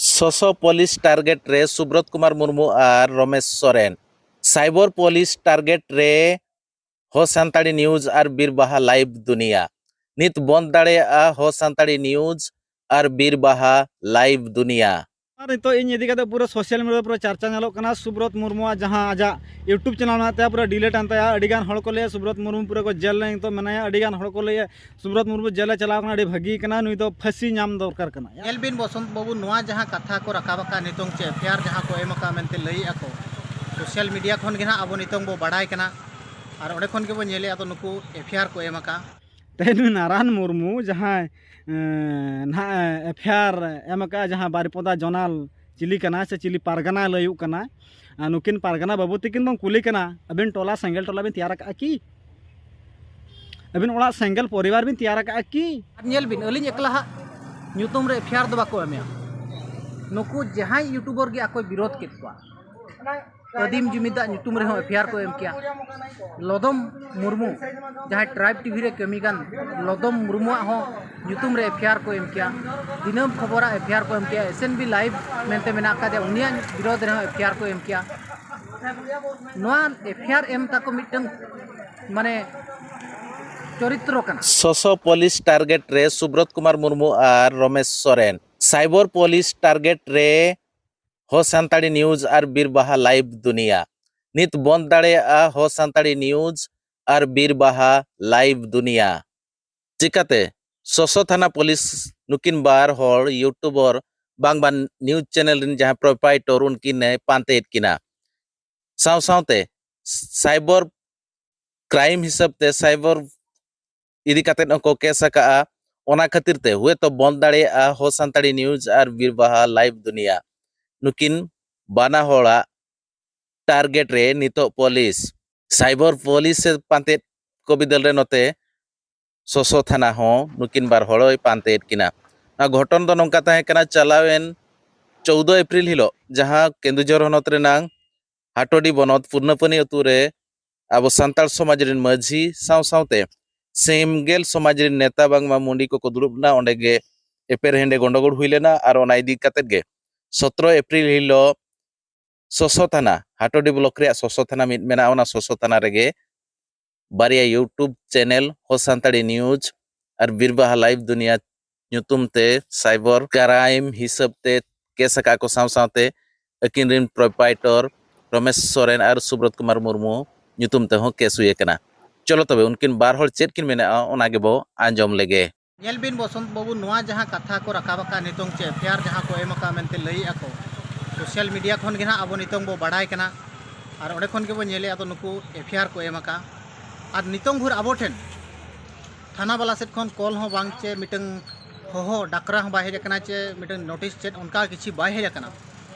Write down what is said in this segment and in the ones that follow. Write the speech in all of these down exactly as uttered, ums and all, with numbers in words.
ᱥᱚᱥᱚ police target ᱨᱮ ᱥᱩᱵᱨᱚᱛ ᱠᱩᱢᱟᱨ ᱢᱩᱨᱢᱩ ᱟᱨ ᱨᱚᱢᱮᱥ Soren. Cyber police target ᱨᱮ ᱦᱚ ᱥᱟᱱᱛᱟᱲᱤ ᱱᱤᱭᱩᱡᱽ ᱟᱨ ᱵᱤᱨᱵᱟᱦᱟ ᱞᱟᱭᱤᱵᱷ ᱫᱩᱱᱤᱭᱟ᱾ ᱱᱤᱛ ᱵᱚᱱᱫ ᱫᱟᱲᱮᱭᱟᱜᱼᱟ ᱦᱚ ᱥᱟᱱᱛᱟᱲᱤ ᱱᱤᱭᱩᱡᱽ ᱟᱨ ᱵᱤᱨᱵᱟᱦᱟ ᱞᱟᱭᱤᱵᱷ ᱫᱩᱱᱤᱭᱟ᱾ ᱟᱨ ᱱᱤᱛᱚᱜ ᱤᱧ ᱤᱫᱤ ᱠᱟᱛᱮ ᱯᱩᱨᱟᱹ ᱥᱳᱥᱟᱞ ᱢᱤᱰᱤᱭᱟ ᱯᱩᱨᱟᱹ ᱪᱟᱨᱪᱟ ᱧᱮᱞᱚᱜ ᱠᱟᱱᱟ ᱥᱩᱵᱨᱚᱛ ᱢᱩᱨᱢᱩᱣᱟᱜ ᱡᱟᱦᱟᱸ ᱟᱡᱟᱜ YouTube ᱪᱮᱱᱮᱞ ᱢᱮᱱᱟᱜ ᱛᱟᱭᱟ, ᱯᱩᱨᱟᱹ ᱰᱤᱞᱤᱴ ᱮᱱ ᱛᱟᱭᱟ᱾ ᱟᱹᱰᱤ ᱜᱟᱱ ᱦᱚᱲ ᱠᱚ ᱞᱟᱹᱭᱟ ᱥᱩᱵᱨᱚᱛ ᱢᱩᱨᱢᱩ ᱯᱩᱨᱟᱹ ᱠᱚ ᱡᱮᱞ ᱨᱮ ᱱᱤᱛᱚᱜ ᱢᱮᱱᱟᱭᱟ᱾ ᱟᱹᱰᱤ ᱜᱟᱱ ᱦᱚᱲ ᱠᱚ ᱞᱟᱹᱭᱟ ᱥᱩᱵᱨᱚᱛ ᱢᱩᱨᱢᱩ ᱡᱮᱞᱮ ᱪᱟᱞᱟᱣ ᱠᱟᱱᱟ, ᱟᱹᱰᱤ ᱵᱷᱟᱹᱜᱤ ᱠᱟᱱᱟ, ᱱᱩᱭ ᱫᱚ ᱯᱷᱟᱹᱥᱤ ᱧᱟᱢ ᱫᱚᱨᱠᱟᱨ ᱠᱟᱱᱟ᱾ ᱧᱮᱞ ᱵᱤᱱ ᱵᱚᱥᱚᱱᱛ ᱵᱟᱹᱵᱩ, ᱱᱚᱣᱟ ᱡᱟᱦᱟᱸ ᱠᱟᱛᱷᱟ ᱠᱚ ᱨᱟᱠᱟᱵ ᱟᱠᱟᱫ ᱱᱤᱛᱚᱝ ᱪᱮ ᱮᱯᱷ ᱟᱭ ᱟᱨ ᱡᱟᱦᱟᱸ ᱠᱚ ᱮᱢ ᱟᱠᱟᱫ ᱢᱮᱱᱛᱮ ᱞᱟᱹᱭᱮᱫᱼᱟ ᱠᱚ, ᱥᱳᱥᱟᱞ ᱢᱤᱰᱤᱭᱟ ᱠᱷᱚᱱ ᱜᱮ ᱱᱟᱦᱟᱜ ᱟᱵᱚ ᱱᱤᱛᱚᱝ ᱵᱚ ᱵᱟᱲᱟᱭ ᱠᱟᱱᱟ᱾ ᱟᱨ ᱚᱸᱰᱮ ᱠᱷᱚᱱ ᱜᱮᱵᱚ ᱧᱮᱞᱮᱫᱼᱟ ᱛᱚ ᱱᱩᱠᱩ ᱮᱯᱷ ᱟᱭ ᱟᱨ ᱠᱚ ᱮᱢ ᱟᱠᱟᱫ᱾ ᱛᱮᱦᱮᱧ ᱱᱩᱭ ᱱᱟᱨᱟᱱ ᱢᱩᱨᱢᱩ ᱡᱟᱦᱟᱸᱭ, ᱮᱸ, ᱱᱟᱦᱟᱜ ᱮᱯᱷ ᱟᱭ ᱟᱨ ᱮᱢ ᱟᱠᱟᱫᱼᱟ, ᱡᱟᱦᱟᱸ ᱵᱟᱨᱤᱯᱚᱫᱟ ᱡᱚᱱᱟᱞ ᱪᱤᱞᱤ ᱠᱟᱱᱟᱭ ᱥᱮ ᱪᱤᱞᱤ ᱯᱟᱨᱜᱟᱱᱟᱭ ᱞᱟᱹᱭᱩᱜ ᱠᱟᱱᱟ, ᱟᱨ ᱱᱩᱠᱤᱱ ᱯᱟᱨᱜᱟᱱᱟ ᱵᱟᱹᱵᱩ ᱛᱤᱠᱤᱱ ᱵᱚᱱ ᱠᱩᱞᱤ ᱠᱟᱱᱟ, ᱟᱹᱵᱤᱱ ᱴᱚᱞᱟ ᱥᱮᱸᱜᱮᱞ ᱴᱚᱞᱟ ᱵᱤᱱ ᱛᱮᱭᱟᱨ ᱟᱠᱟᱫᱼᱟ ᱠᱤ? ᱟᱹᱵᱤᱱ ᱚᱲᱟᱜ ᱥᱮᱸᱜᱮᱞ ᱯᱚᱨᱤᱵᱟᱨ ᱵᱤᱱ ᱛᱮᱭᱟᱨ ᱟᱠᱟᱫᱼᱟ ᱠᱤ? ᱟᱨ ᱧᱮᱞ ᱵᱤᱱ, ᱟᱹᱞᱤᱧ ᱮᱠᱞᱟ ᱦᱟᱸᱜ ᱧᱩᱛᱩᱢ ᱨᱮ ᱮᱯᱷ ᱟᱭ ᱟᱨ ᱫᱚ ᱵᱟᱠᱚ ᱮᱢᱮᱜᱼᱟ᱾ ᱱᱩᱠᱩ ᱡᱟᱦᱟᱸᱭ ᱭᱩᱴᱩᱵᱟᱨ ᱜᱮ ᱟᱠᱚᱭ ᱵᱤᱨᱳᱫ ᱠᱮᱫ ᱠᱚᱣᱟ, ᱟᱹᱫᱤᱢ ᱡᱩᱢᱤᱫᱟᱜ ᱧᱩᱛᱩᱢ ᱨᱮᱦᱚᱸ ᱮᱯᱷ ᱟᱭ ᱟᱨ ᱠᱚ ᱮᱢ ᱠᱮᱭᱟ᱾ ᱞᱚᱫᱚᱢ ᱢᱩᱨᱢᱩ, ᱡᱟᱦᱟᱸᱭ ᱴᱨᱟᱭᱤᱵᱽ ᱴᱤᱵᱷᱤ ᱨᱮ ᱠᱟᱹᱢᱤ ᱠᱟᱱ ᱞᱚᱫᱚᱢ ᱢᱩᱨᱢᱩᱣᱟᱜ ᱦᱚᱸ ᱧᱩᱛᱩᱢ ᱨᱮ ᱮᱯᱷ ᱟᱭ ᱟᱨ ᱠᱚ ᱮᱢ ᱠᱮᱭᱟ᱾ ᱫᱤᱱᱟᱹᱢ ᱠᱷᱚᱵᱚᱨᱟᱜ ᱮᱯᱷ ᱟᱭ ᱟᱨ ᱠᱚ ᱮᱢ ᱠᱮᱭᱟ᱾ ᱮᱥ ᱮᱱ ᱵᱤ ᱞᱟᱭᱤᱵᱷ ᱢᱮᱱᱛᱮ ᱢᱮᱱᱟᱜ ᱟᱠᱟᱫᱮᱭᱟ, ᱩᱱᱤᱭᱟᱜ ᱵᱤᱨᱳᱫᱷ ᱨᱮᱦᱚᱸ ᱮᱯᱷ ᱟᱭ ᱟᱨ ᱠᱚ ᱮᱢ ᱠᱮᱭᱟ᱾ ᱱᱚᱣᱟ ᱮᱯᱷ ᱟᱭ ᱟᱨ ᱮᱢ ᱛᱟᱠᱚ ᱢᱤᱫᱴᱟᱝ ᱢᱟᱱᱮ ᱪᱚᱨᱤᱛᱨᱚ ᱠᱟᱱᱟ᱾ ᱥᱚᱥᱚ ᱯᱩᱞᱤᱥ ᱴᱟᱨᱜᱮᱴ ᱨᱮ ᱥᱩᱵᱨᱚᱛ ᱠᱩᱢᱟᱨ ᱢᱩᱨᱢᱩ ᱟᱨ ᱨᱚᱢᱮᱥ ᱥᱚᱨᱮᱱ᱾ ᱥᱟᱭᱵᱚᱨ ᱯᱩᱞᱤᱥ ᱴᱟᱨᱜᱮᱴ ᱨᱮ ᱦᱚ ᱥᱟᱱᱛᱟᱲᱤ ᱱᱤᱭᱩᱡᱽ ᱟᱨ ᱵᱤᱨᱵᱟᱦᱟ ᱞᱟᱭᱤᱵᱷ ᱫᱩᱱᱤᱭᱟ᱾ ᱱᱤᱛ ᱵᱚᱱᱫ ᱫᱟᱲᱮᱭᱟᱜᱼᱟ ᱦᱚ ᱥᱟᱱᱛᱟᱲᱤ ᱱᱤᱭᱩᱡᱽ ᱟᱨ ᱵᱤᱨᱵᱟᱦᱟ ᱞᱟᱭᱤᱵᱷ ᱫᱩᱱᱤᱭᱟ᱾ ᱪᱤᱠᱟᱛᱮ? ᱥᱚᱥᱚ ᱛᱷᱟᱱᱟ ᱯᱩᱞᱤᱥ ᱱᱩᱠᱤᱱ ᱵᱟᱨ ᱦᱚᱲ ᱭᱩᱴᱩᱵᱟᱨ ᱵᱟᱝ ᱵᱟᱝ ᱱᱤᱭᱩᱡᱽ ᱪᱮᱱᱮᱞ ᱨᱮᱱ ᱡᱟᱦᱟᱸᱭ ᱯᱨᱚᱯᱨᱟᱭᱴᱚᱨ ᱩᱱᱠᱤᱱ ᱮ ᱯᱟᱱᱛᱮᱭᱮᱫ ᱠᱤᱱᱟ᱾ ᱥᱟᱶ ᱥᱟᱶᱛᱮ ᱥᱟᱭᱵᱚᱨ ᱠᱨᱟᱭᱤᱢ ᱦᱤᱥᱟᱹᱵ ᱛᱮ ᱥᱟᱭᱵᱚᱨ ᱤᱫᱤ ᱠᱟᱛᱮᱫ ᱦᱚᱸᱠᱚ ᱠᱮᱥ ᱟᱠᱟᱜᱼᱟ᱾ ᱚᱱᱟ ᱠᱷᱟᱹᱛᱤᱨ ᱛᱮ ᱦᱩᱭᱛᱚ ᱵᱚᱱᱫ ᱫᱟᱲᱮᱭᱟᱜᱼᱟ ᱦᱚ ᱥᱟᱱᱛᱟᱲᱤ ᱱᱤᱭᱩᱡᱽ ᱟᱨ ᱵᱤᱨᱵᱟᱦᱟ ᱞᱟᱭᱤᱵᱷ ᱫᱩᱱᱤᱭᱟ᱾ ᱱᱩᱠᱤᱱ ᱵᱟᱱᱟ ᱦᱚᱲᱟᱜ ᱴᱟᱨᱜᱮᱴ ᱨᱮ ᱱᱤᱛᱚᱜ ᱯᱩᱞᱤᱥ, ᱥᱟᱭᱵᱚᱨ ᱯᱩᱞᱤᱥ ᱮ ᱯᱟᱱᱛᱮᱫ ᱠᱚ ᱵᱤᱫᱟᱹᱞ ᱨᱮ ᱱᱚᱛᱮ ᱥᱚᱥᱚ ᱛᱷᱟᱱᱟ ᱦᱚᱸ ᱱᱩᱠᱤᱱ ᱵᱟᱨ ᱦᱚᱲ ᱮ ᱯᱟᱱᱛᱮᱭᱮᱫ ᱠᱤᱱᱟ᱾ ᱱᱚᱣᱟ ᱜᱷᱚᱴᱚᱱ ᱫᱚ ᱱᱚᱝᱠᱟ ᱛᱟᱦᱮᱸ ᱠᱟᱱᱟ, ᱪᱟᱞᱟᱣᱮᱱ ᱪᱳᱣᱫᱚ ᱮᱯᱨᱤᱞ ᱦᱤᱞᱳᱜ ᱡᱟᱦᱟᱸ ᱠᱮᱱᱫᱩᱡᱷᱚᱨ ᱦᱚᱱᱚᱛ ᱨᱮᱱᱟᱝ ᱦᱟᱴᱳᱰᱤ ᱵᱚᱱᱚᱛ ᱯᱩᱨᱱᱟᱯᱟᱱᱤ ᱟᱹᱛᱩ ᱨᱮ ᱟᱵᱚ ᱥᱟᱱᱛᱟᱲ ᱥᱚᱢᱟᱡᱽ ᱨᱮᱱ ᱢᱟᱹᱡᱷᱤ ᱥᱟᱶ ᱥᱟᱶᱛᱮ ᱥᱮᱸᱜᱮᱞ ᱥᱚᱢᱟᱡᱽ ᱨᱮᱱ ᱱᱮᱛᱟ ᱵᱟᱝᱢᱟ ᱢᱩᱸᱰᱤ ᱠᱚᱠᱚ ᱫᱩᱲᱩᱵ ᱞᱮᱱᱟ᱾ ᱚᱸᱰᱮ ᱜᱮ ᱮᱯᱮᱨ ᱦᱮᱸᱰᱮ ᱜᱚᱸᱰᱚᱜᱳᱲ ᱦᱩᱭ ᱞᱮᱱᱟ ᱟᱨ ᱚᱱᱟ ᱤᱫᱤ ᱠᱟᱛᱮᱫ ᱜᱮ ᱥᱚᱛᱨᱚ ᱮᱯᱨᱤᱞ ᱦᱤᱞᱳᱜ ᱥᱚᱥᱚ ᱛᱷᱟᱱᱟ, ᱦᱟᱴᱳᱰᱤ ᱵᱞᱚᱠ ᱨᱮᱭᱟᱜ ᱥᱚᱥᱚ ᱛᱷᱟᱱᱟ ᱢᱤᱫ ᱢᱮᱱᱟᱜᱼᱟ, ᱚᱱᱟ ᱥᱚᱥᱚ ᱛᱷᱟᱱᱟ ᱨᱮᱜᱮ ᱵᱟᱨᱭᱟ YouTube ᱪᱮᱱᱮᱞ, ᱦᱚ ᱥᱟᱱᱛᱟᱲᱤ ᱱᱤᱭᱩᱡᱽ ᱟᱨ ᱵᱤᱨᱵᱟᱦᱟ ᱞᱟᱭᱤᱵᱷ ᱫᱩᱱᱤᱭᱟ ᱧᱩᱛᱩᱢ ᱛᱮ ᱥᱟᱭᱵᱚᱨ ᱠᱨᱟᱭᱤᱢ ᱦᱤᱥᱟᱹᱵ ᱛᱮ ᱠᱮᱥ ᱟᱠᱟᱫ ᱠᱚ ᱥᱟᱶ ᱥᱟᱶᱛᱮ ᱟᱹᱠᱤᱱ ᱨᱮᱱ ᱯᱨᱚᱯᱟᱭᱴᱚᱨ ᱨᱚᱢᱮᱥ ᱥᱚᱨᱮᱱ ᱟᱨ ᱥᱩᱵᱨᱚᱛ ᱠᱩᱢᱟᱨ ᱢᱩᱨᱢᱩ ᱧᱩᱛᱩᱢ ᱛᱮᱦᱚᱸ ᱠᱮᱥ ᱦᱩᱭ ᱟᱠᱟᱱᱟ᱾ ᱪᱚᱞᱚ ᱛᱚᱵᱮ ᱩᱱᱠᱤᱱ ᱵᱟᱨ ᱦᱚᱲ ᱪᱮᱫ ᱠᱤᱱ ᱢᱮᱱᱮᱫᱼᱟ, ᱚᱱᱟ ᱜᱮᱵᱚ ᱟᱸᱡᱚᱢ ᱞᱮᱜᱮ᱾ ᱧᱮᱞ ᱵᱤᱱ ᱵᱚᱥᱚᱱᱛ ᱵᱟᱹᱵᱩ, ᱱᱚᱣᱟ ᱡᱟᱦᱟᱸ ᱠᱟᱛᱷᱟ ᱠᱚ ᱨᱟᱠᱟᱵ ᱟᱠᱟᱫ ᱱᱤᱛᱚᱝ ᱪᱮ ᱮᱯᱷ ᱟᱭ ᱟᱨ ᱡᱟᱦᱟᱸ ᱠᱚ ᱮᱢ ᱟᱠᱟᱫ ᱢᱮᱱᱛᱮ ᱞᱟᱹᱭᱮᱫᱼᱟ ᱠᱚ, ᱥᱳᱥᱟᱞ ᱢᱤᱰᱤᱭᱟ ᱠᱷᱚᱱ ᱜᱮ ᱱᱟᱦᱟᱜ ᱟᱵᱚ ᱱᱤᱛᱚᱝ ᱵᱚ ᱵᱟᱲᱟᱭ ᱠᱟᱱᱟ᱾ ᱟᱨ ᱚᱸᱰᱮ ᱠᱷᱚᱱ ᱜᱮᱵᱚ ᱧᱮᱞᱮᱫᱼᱟ, ᱟᱫᱚ ᱱᱩᱠᱩ ᱮᱯᱷ ᱟᱭ ᱟᱨ ᱠᱚ ᱮᱢ ᱟᱠᱟᱫ᱾ ᱟᱨ ᱱᱤᱛᱚᱝ ᱵᱷᱳᱨ ᱟᱵᱚ ᱴᱷᱮᱱ ᱛᱷᱟᱱᱟ ᱵᱟᱞᱟ ᱥᱮᱫ ᱠᱷᱚᱱ ᱠᱚᱞ ᱦᱚᱸ ᱵᱟᱝ, ᱪᱮ ᱢᱤᱫᱴᱟᱝ ᱦᱚᱦᱚ ᱰᱟᱠᱨᱟ ᱦᱚᱸ ᱵᱟᱭ ᱦᱮᱡ ᱟᱠᱟᱱᱟ, ᱪᱮ ᱢᱤᱫᱴᱟᱝ ᱱᱳᱴᱤᱥ ᱪᱮᱫ ᱚᱱᱠᱟ ᱠᱤᱪᱷᱩ ᱵᱟᱭ ᱦᱮᱡ ᱟᱠᱟᱱᱟ᱾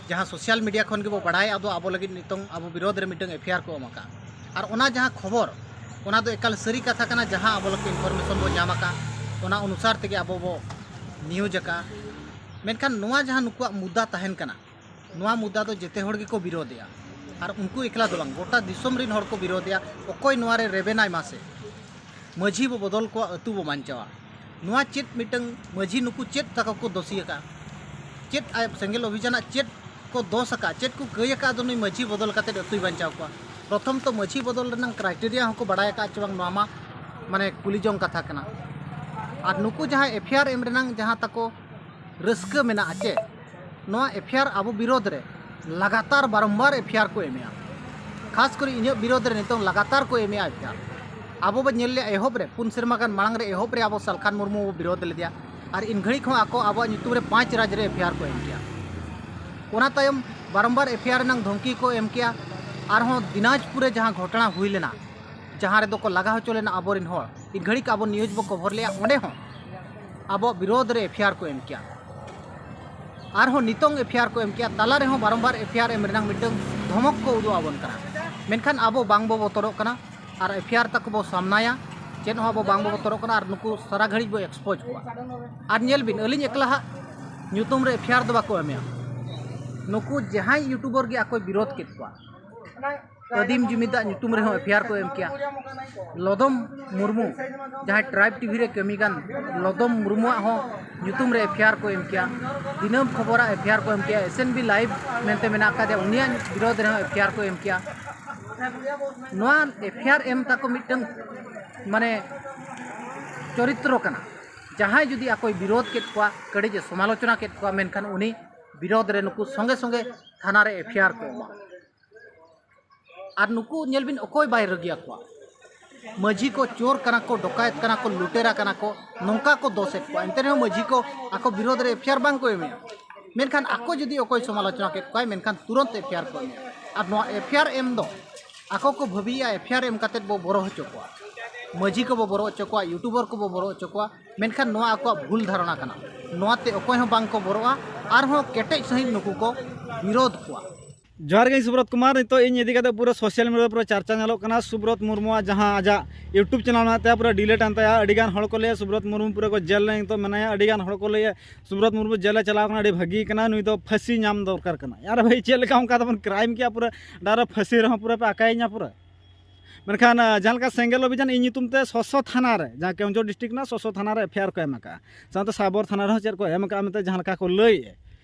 ᱡᱟᱦᱟᱸ ᱥᱳᱥᱟᱞ ᱢᱤᱰᱤᱭᱟ ᱠᱷᱚᱱ ᱜᱮᱵᱚ ᱵᱟᱲᱟᱭ, ᱟᱫᱚ ᱟᱵᱚ ᱞᱟᱹᱜᱤᱫ ᱱᱤᱛᱚᱝ ᱟᱵᱚ ᱵᱤᱨᱳᱫᱷ ᱨᱮ ᱢᱤᱫᱴᱟᱝ ᱮᱯᱷ ᱟᱭ ᱟᱨ ᱠᱚ ᱮᱢ ᱟᱠᱟᱫ᱾ ᱟᱨ ᱚᱱᱟ ᱡᱟᱦᱟᱸ ᱠᱷᱚᱵᱚᱨ, ᱚᱱᱟ ᱫᱚ ᱮᱠᱟᱞ ᱥᱟᱹᱨᱤ ᱠᱟᱛᱷᱟ ᱠᱟᱱᱟ᱾ ᱡᱟᱦᱟᱸ ᱟᱵᱚ ᱞᱟᱹᱜᱤᱫ ᱤᱱᱯᱷᱚᱨᱢᱮᱥᱚᱱ ᱵᱚ ᱧᱟᱢ ᱟᱠᱟᱫ, ᱚᱱᱟ ᱚᱱᱩᱥᱟᱨ ᱛᱮᱜᱮ ᱟᱵᱚ ᱵᱚ ᱱᱤᱭᱩᱡᱽ ᱟᱠᱟᱫ᱾ ᱢᱮᱱᱠᱷᱟᱱ ᱱᱚᱣᱟ ᱡᱟᱦᱟᱸ ᱱᱩᱠᱩᱣᱟᱜ ᱢᱩᱫᱽᱫᱟ ᱛᱟᱦᱮᱱ ᱠᱟᱱᱟ, ᱱᱚᱣᱟ ᱢᱩᱫᱽᱫᱟ ᱫᱚ ᱡᱮᱛᱮ ᱦᱚᱲ ᱜᱮᱠᱚ ᱵᱤᱨᱳᱫᱮᱜᱼᱟ᱾ ᱟᱨ ᱩᱱᱠᱩ ᱮᱠᱞᱟ ᱫᱚ ᱵᱟᱝ, ᱜᱚᱴᱟ ᱫᱤᱥᱚᱢ ᱨᱮᱱ ᱦᱚᱲ ᱠᱚ ᱵᱤᱨᱳᱫᱮᱜᱼᱟ᱾ ᱚᱠᱚᱭ ᱱᱚᱣᱟ ᱨᱮ ᱨᱮᱵᱮᱱᱟᱭ ᱢᱟᱥᱮ? ᱢᱟᱹᱡᱷᱤ ᱵᱚ ᱵᱚᱫᱚᱞ ᱠᱚᱣᱟ, ᱟᱹᱛᱩ ᱵᱚ ᱵᱟᱧᱪᱟᱣᱟ᱾ ᱱᱚᱣᱟ ᱪᱮᱫ ᱢᱤᱫᱴᱟᱝ ᱢᱟᱹᱡᱷᱤ, ᱱᱩᱠᱩ ᱪᱮᱫ ᱛᱟᱠᱚ ᱠᱚ ᱫᱳᱥᱤ ᱟᱠᱟᱫᱼᱟ? ᱪᱮᱫ ᱟᱭᱟᱜ ᱥᱮᱸᱜᱮᱞ ᱚᱵᱷᱤᱡᱟᱱᱟᱜ ᱪᱮᱫ ᱠᱚ ᱫᱳᱥ ᱟᱠᱟᱫᱼᱟ? ᱪᱮᱫ ᱠᱚ ᱠᱟᱹᱭ ᱟᱠᱟᱫᱼᱟ? ᱟᱫᱚ ᱱᱩᱭ ᱢᱟᱹᱡᱷᱤ ᱵᱚᱫᱚᱞ ᱠᱟᱛᱮᱫ ᱟᱹᱛᱩᱭ ᱵᱟᱧᱪᱟᱣ ᱠᱚᱣᱟ᱾ ᱯᱨᱚᱛᱷᱚᱢ ᱛᱚ ᱢᱟᱹᱡᱷᱤ ᱵᱚᱫᱚᱞ ᱨᱮᱱᱟᱝ ᱠᱨᱟᱭᱴᱮᱨᱤᱭᱟ ᱦᱚᱸᱠᱚ ᱵᱟᱲᱟᱭ ᱟᱠᱟᱫᱼᱟ ᱪᱮ ᱵᱟᱝ, ᱱᱚᱣᱟ ᱢᱟ ᱢᱟᱱᱮ ᱠᱩᱞᱤ ᱡᱚᱝ ᱠᱟᱛᱷᱟ ᱠᱟᱱᱟ᱾ ᱟᱨ ᱱᱩᱠᱩ ᱡᱟᱦᱟᱸᱭ ᱮᱯᱷ ᱟᱭ ᱟᱨ ᱮᱢ ᱨᱮᱱᱟᱝ ᱡᱟᱦᱟᱸ ᱛᱟᱠᱚ ᱨᱟᱹᱥᱠᱟᱹ ᱢᱮᱱᱟᱜᱼᱟ ᱪᱮ, ᱱᱚᱣᱟ ᱮᱯᱷ ᱟᱭ ᱟᱨ ᱟᱵᱚ ᱵᱤᱨᱳᱫᱷ ᱨᱮ ᱞᱟᱜᱟᱛᱟᱨ ᱵᱟᱨᱚᱢᱵᱟᱨ ᱮᱯᱷ ᱟᱭ ᱟᱨ ᱠᱚ ᱮᱢᱮᱜᱼᱟ᱾ ᱠᱷᱟᱥ ᱠᱚᱨᱮ ᱤᱧᱟᱹᱜ ᱵᱤᱨᱳᱫᱷ ᱨᱮ ᱱᱤᱛᱚᱝ ᱞᱟᱜᱟᱛᱟᱨ ᱠᱚ ᱮᱢᱮᱜᱼᱟ ᱮᱯᱷ ᱟᱭ ᱟᱨ᱾ ᱟᱵᱚ ᱵᱚ ᱧᱮᱞ ᱞᱮᱜᱼᱟ ᱮᱦᱚᱵ ᱨᱮ, ᱯᱩᱱ ᱥᱮᱨᱢᱟ ᱜᱟᱱ ᱢᱟᱲᱟᱝ ᱨᱮ ᱮᱦᱚᱵ ᱨᱮ ᱟᱵᱚ ᱥᱟᱞᱠᱷᱟᱱ ᱢᱩᱨᱢᱩ ᱵᱚ ᱵᱤᱨᱳᱫᱷ ᱞᱮᱫᱮᱭᱟ᱾ ᱟᱨ ᱤᱱ ᱜᱷᱟᱹᱲᱤᱡ ᱦᱚᱸ ᱟᱠᱚ ᱟᱵᱚᱣᱟᱜ ᱧᱩᱛᱩᱢ ᱨᱮ ᱯᱟᱸᱪ ᱨᱟᱡᱽ ᱨᱮ ᱮᱯᱷ ᱟᱭ ᱟᱨ ᱠᱚ ᱮᱢ ᱠᱮᱜᱼᱟ᱾ ᱚᱱᱟ ᱛᱟᱭᱚᱢ ᱵᱟᱨᱚᱢᱵᱟᱨ ᱮᱯᱷ ᱟᱭ ᱟᱨ ᱨᱮᱱᱟᱝ ᱫᱷᱚᱢᱠᱤ ᱠᱚ ᱮᱢ ᱠᱮᱜᱼᱟ᱾ ᱟᱨᱦᱚᱸ ᱫᱤᱱᱟᱡᱽᱯᱩᱨ ᱨᱮ ᱡᱟᱦᱟᱸ ᱜᱷᱚᱴᱚᱱᱟ ᱦᱩᱭ ᱞᱮᱱᱟ, ᱡᱟᱦᱟᱸ ᱨᱮᱫᱚ ᱠᱚ ᱞᱟᱜᱟ ᱦᱚᱪᱚ ᱞᱮᱱᱟ ᱟᱵᱚᱨᱮᱱ ᱦᱚᱲ, ᱤᱱ ᱜᱷᱟᱹᱲᱤᱡ ᱟᱵᱚ ᱱᱤᱭᱩᱡᱽ ᱵᱚ ᱠᱚᱵᱷᱚᱨ ᱞᱮᱜᱼᱟ, ᱚᱸᱰᱮ ᱦᱚᱸ ᱟᱵᱚᱣᱟᱜ ᱵᱤᱨᱳᱫᱷ ᱨᱮ ᱮᱯᱷ ᱟᱭ ᱟᱨ ᱠᱚ ᱮᱢ ᱠᱮᱜᱼᱟ᱾ ᱟᱨᱦᱚᱸ ᱱᱤᱛᱚᱝ ᱮᱯᱷ ᱟᱭ ᱟᱨ ᱠᱚ ᱮᱢ ᱠᱮᱜᱼᱟ, ᱛᱟᱞᱟ ᱨᱮᱦᱚᱸ ᱵᱟᱨᱚᱢᱵᱟᱨ ᱮᱯᱷ ᱟᱭ ᱟᱨ ᱮᱢ ᱨᱮᱱᱟᱜ ᱢᱤᱫᱴᱟᱝ ᱫᱷᱚᱢᱚᱠ ᱠᱚ ᱩᱫᱩᱜ ᱟᱵᱚᱱ ᱠᱟᱱᱟ᱾ ᱢᱮᱱᱠᱷᱟᱱ ᱟᱵᱚ ᱵᱟᱝ ᱵᱚ ᱵᱚᱛᱚᱨᱚᱜ ᱠᱟᱱᱟ ᱟᱨ ᱮᱯᱷ ᱟᱭ ᱟᱨ ᱛᱟᱠᱚ ᱵᱚ ᱥᱟᱢᱱᱟᱭᱟ, ᱪᱮᱫ ᱦᱚᱸ ᱟᱵᱚ ᱵᱟᱝ ᱵᱚ ᱵᱚᱛᱚᱨᱚᱜ ᱠᱟᱱᱟ᱾ ᱟᱨ ᱱᱩᱠᱩ ᱥᱟᱨᱟ ᱜᱷᱟᱹᱲᱤᱡ ᱵᱚ ᱮᱠᱥᱯᱳᱡᱽ ᱠᱚᱣᱟ᱾ ᱟᱨ ᱧᱮᱞ ᱵᱤᱱ, ᱟᱹᱞᱤᱧ ᱮᱠᱞᱟ ᱦᱟᱸᱜ ᱧᱩᱛᱩᱢ ᱨᱮ ᱮᱯᱷ ᱟᱭ ᱟᱨ ᱫᱚ ᱵᱟᱠᱚ ᱮᱢᱮᱜᱼᱟ, ᱱᱩᱠᱩ ᱡᱟᱦᱟᱸᱭ ᱤᱭᱩᱴᱩᱵᱟᱨ ᱜᱮ ᱟᱠᱚᱭ ᱵᱤᱨᱳᱫᱷ ᱠᱮᱫ ᱠᱚᱣᱟ᱾ ᱟᱹᱫᱤᱢ ᱡᱩᱢᱤᱫᱟᱜ ᱧᱩᱛᱩᱢ ᱨᱮᱦᱚᱸ ᱮᱯᱷ ᱟᱭ ᱟᱨ ᱠᱚ ᱮᱢ ᱠᱮᱭᱟ᱾ ᱞᱚᱫᱚᱢ ᱢᱩᱨᱢᱩ, ᱡᱟᱦᱟᱸᱭ ᱴᱨᱟᱭᱤᱵᱽ ᱴᱤᱵᱷᱤ ᱨᱮ ᱠᱟᱹᱢᱤ ᱠᱟᱱ ᱞᱚᱫᱚᱢ ᱢᱩᱨᱢᱩᱣᱟᱜ ᱦᱚᱸ ᱧᱩᱛᱩᱢ ᱨᱮ ᱮᱯᱷ ᱟᱭ ᱟᱨ ᱠᱚ ᱮᱢ ᱠᱮᱭᱟ᱾ ᱫᱤᱱᱟᱹᱢ ᱠᱷᱚᱵᱚᱨᱟᱜ ᱮᱯᱷ ᱟᱭ ᱟᱨ ᱠᱚ ᱮᱢ ᱠᱮᱭᱟ᱾ ᱮᱥ ᱮᱱ ᱵᱤ ᱞᱟᱭᱤᱵᱷ ᱢᱮᱱᱛᱮ ᱢᱮᱱᱟᱜ ᱟᱠᱟᱫᱮᱭᱟ, ᱩᱱᱤᱭᱟᱜ ᱵᱤᱨᱳᱫᱷ ᱨᱮᱦᱚᱸ ᱮᱯᱷ ᱟᱭ ᱟᱨ ᱠᱚ ᱮᱢ ᱠᱮᱭᱟ᱾ ᱱᱚᱣᱟ ᱮᱯᱷ ᱟᱭ ᱟᱨ ᱮᱢ ᱛᱟᱠᱚ ᱢᱤᱫᱴᱟᱝ ᱢᱟᱱᱮ ᱪᱚᱨᱤᱛᱨᱚ ᱠᱟᱱᱟ᱾ ᱡᱟᱦᱟᱸᱭ ᱡᱩᱫᱤ ᱟᱠᱚᱭ ᱵᱤᱨᱳᱫᱷ ᱠᱮᱫ ᱠᱚᱣᱟ, ᱠᱟᱹᱴᱤᱡ ᱮ ᱥᱚᱢᱟᱞᱳᱪᱚᱱᱟ ᱠᱮᱫ ᱠᱚᱣᱟ, ᱢᱮᱱᱠᱷᱟᱱ ᱩᱱᱤ ᱵᱤᱨᱳᱫᱷ ᱨᱮ ᱱᱩᱠᱩ ᱥᱚᱸᱜᱮ ᱥᱚᱸᱜᱮ ᱛᱷᱟᱱᱟ ᱨᱮ ᱮᱯᱷ ᱟᱭ ᱟᱨ ᱠᱚ ᱮᱢᱟ᱾ ᱟᱨ ᱱᱩᱠᱩ ᱧᱮᱞ ᱵᱤᱱ, ᱚᱠᱚᱭ ᱵᱟᱭ ᱨᱟᱹᱜᱤ ᱟᱠᱚᱣᱟ? ᱢᱟᱹᱡᱷᱤ ᱠᱚ ᱪᱳᱨ ᱠᱟᱱᱟ ᱠᱚ, ᱰᱚᱠᱟᱭᱮᱛ ᱠᱟᱱᱟ ᱠᱚ, ᱞᱩᱴᱮᱨᱟ ᱠᱟᱱᱟ ᱠᱚ, ᱱᱚᱝᱠᱟ ᱠᱚ ᱫᱳᱥᱮᱫ ᱠᱚᱣᱟ᱾ ᱮᱱᱛᱮ ᱨᱮᱦᱚᱸ ᱢᱟᱹᱡᱷᱤ ᱠᱚ ᱟᱠᱚ ᱵᱤᱨᱳᱫᱷ ᱨᱮ ᱮᱯᱷ ᱟᱭ ᱟᱨ ᱵᱟᱝ ᱠᱚ ᱮᱢᱮᱜᱼᱟ᱾ ᱢᱮᱱᱠᱷᱟᱱ ᱟᱠᱚ ᱡᱩᱫᱤ ᱚᱠᱚᱭ ᱥᱚᱢᱟᱞᱳᱪᱚᱱᱟ ᱠᱮᱫ ᱠᱚᱣᱟᱭ, ᱢᱮᱱᱠᱷᱟᱱ ᱛᱩᱨᱚᱱᱛ ᱮᱯᱷ ᱟᱭ ᱟᱨ ᱠᱚ ᱮᱢᱮᱜᱼᱟ᱾ ᱟᱨ ᱱᱚᱣᱟ ᱮᱯᱷ ᱟᱭ ᱟᱨ ᱮᱢ ᱫᱚ ᱟᱠᱚ ᱠᱚ ᱵᱷᱟᱹᱵᱤᱭᱮᱜᱼᱟ, ᱮᱯᱷ ᱟᱭ ᱟᱨ ᱮᱢ ᱠᱟᱛᱮᱫ ᱵᱚ ᱵᱚᱨᱚ ᱦᱚᱪᱚ ᱠᱚᱣᱟ, ᱢᱟᱹᱡᱷᱤ ᱠᱚᱵᱚ ᱵᱚᱨᱚ ᱦᱚᱪᱚ ᱠᱚᱣᱟ, ᱭᱩᱴᱩᱵᱟᱨ ᱠᱚᱵᱚ ᱵᱚᱨᱚ ᱦᱚᱪᱚ ᱠᱚᱣᱟ᱾ ᱢᱮᱱᱠᱷᱟᱱ ᱱᱚᱣᱟ ᱟᱠᱚᱣᱟᱜ ᱵᱷᱩᱞ ᱫᱷᱟᱨᱚᱱᱟ ᱠᱟᱱᱟ᱾ ᱱᱚᱣᱟᱛᱮ ᱚᱠᱚᱭ ᱦᱚᱸ ᱵᱟᱝ ᱠᱚ ᱵᱚᱨᱚᱜᱼᱟ, ᱟᱨᱦᱚᱸ ᱠᱮᱴᱮᱡ ᱥᱟᱺᱦᱤᱡ ᱱᱩᱠᱩ ᱠᱚ ᱵᱤᱨᱳᱫᱷ ᱠᱚᱣᱟ᱾ ᱡᱚᱦᱟᱨ ᱜᱮ, ᱤᱧ ᱥᱩᱵᱨᱚᱛ ᱠᱩᱢᱟᱨ᱾ ᱱᱤᱛᱚᱜ ᱤᱧ ᱤᱫᱤ ᱠᱟᱛᱮ ᱯᱩᱨᱟᱹ ᱥᱳᱥᱟᱞ ᱢᱤᱰᱤᱭᱟ ᱨᱮ ᱯᱩᱨᱟᱹ ᱪᱟᱨᱪᱟ ᱧᱮᱞᱚᱜ ᱠᱟᱱᱟ᱾ ᱥᱩᱵᱨᱚᱛ ᱢᱩᱨᱢᱩᱣᱟᱜ ᱡᱟᱦᱟᱸ ᱟᱡᱟᱜ ᱤᱭᱩᱴᱩᱵᱽ ᱪᱮᱱᱮᱞ ᱢᱮᱱᱟᱜ ᱛᱟᱭᱟ, ᱯᱩᱨᱟᱹ ᱰᱤᱞᱤᱴ ᱮᱱ ᱛᱟᱭᱟ᱾ ᱟᱹᱰᱤ ᱜᱟᱱ ᱦᱚᱲ ᱠᱚ ᱞᱟᱹᱭᱟ ᱥᱩᱵᱨᱚᱛ ᱢᱩᱨᱢᱩ ᱯᱩᱨᱟᱹ ᱠᱚ ᱡᱮᱞ ᱨᱮ ᱱᱤᱛᱚᱜ ᱢᱮᱱᱟᱭᱟ᱾ ᱟᱹᱰᱤ ᱜᱟᱱ ᱦᱚᱲ ᱠᱚ ᱞᱟᱹᱭᱟ ᱥᱩᱵᱨᱚᱛ ᱢᱩᱨᱢᱩ ᱡᱮᱞᱮ ᱪᱟᱞᱟᱣ ᱠᱟᱱᱟ, ᱟᱹᱰᱤ ᱵᱷᱟᱹᱜᱤ ᱠᱟᱱᱟ, ᱱᱩᱭ ᱫᱚ ᱯᱷᱟᱹᱥᱤ ᱧᱟᱢ ᱫᱚᱨᱠᱟᱨ ᱠᱟᱱᱟ᱾ ᱟᱨ ᱵᱷᱟᱹᱭ, ᱪᱮᱫ ᱞᱮᱠᱟ ᱚᱱᱠᱟ ᱫᱚᱵᱚᱱ ᱠᱨᱟᱭᱤᱢ ᱠᱮᱭᱟ? ᱯᱩᱨᱟᱹ ᱰᱟᱭᱨᱮᱠᱴ ᱯᱷᱟᱹᱥᱤ ᱨᱮᱦᱚᱸ ᱯᱩᱨᱟᱹ ᱯᱮ ᱟᱠᱟᱭᱤᱧᱟ ᱯᱩᱨᱟᱹ᱾ ᱢᱮᱱᱠᱷᱟᱱ, ᱟᱸ, ᱡᱟᱦᱟᱸ ᱞᱮᱠᱟ ᱥᱮᱸᱜᱮᱞ ᱚᱵᱷᱤᱡᱟᱱ ᱤᱧ ᱧᱩᱛᱩᱢ ᱛᱮ ᱥᱚᱥᱚ ᱛᱷᱟᱱᱟ ᱨᱮ, ᱡᱟᱦᱟᱸ ᱠᱮᱣᱚᱱᱡᱷᱚᱨ ᱰᱤᱥᱴᱨᱤᱠᱴ ᱨᱮᱱᱟᱜ ᱥᱚᱥᱚ ᱛᱷᱟᱱᱟ ᱨᱮ ᱮᱯᱷ ᱟᱭ ᱟᱨ ᱠᱚ ᱮᱢ ᱟᱠᱟᱫᱼᱟ, ᱥᱟᱶᱛᱮ ᱥᱟᱵᱚᱨ ᱛᱷᱟᱱᱟ ᱨᱮᱦᱚᱸ ᱪᱮᱫ ᱠᱚ ᱮᱢ ᱟᱠᱟᱫᱼᱟ ᱢᱮᱱᱛᱮ ᱡᱟᱦᱟᱸ ᱞᱮᱠᱟ ᱠᱚ ᱞᱟᱹᱭᱮᱫᱼᱟ,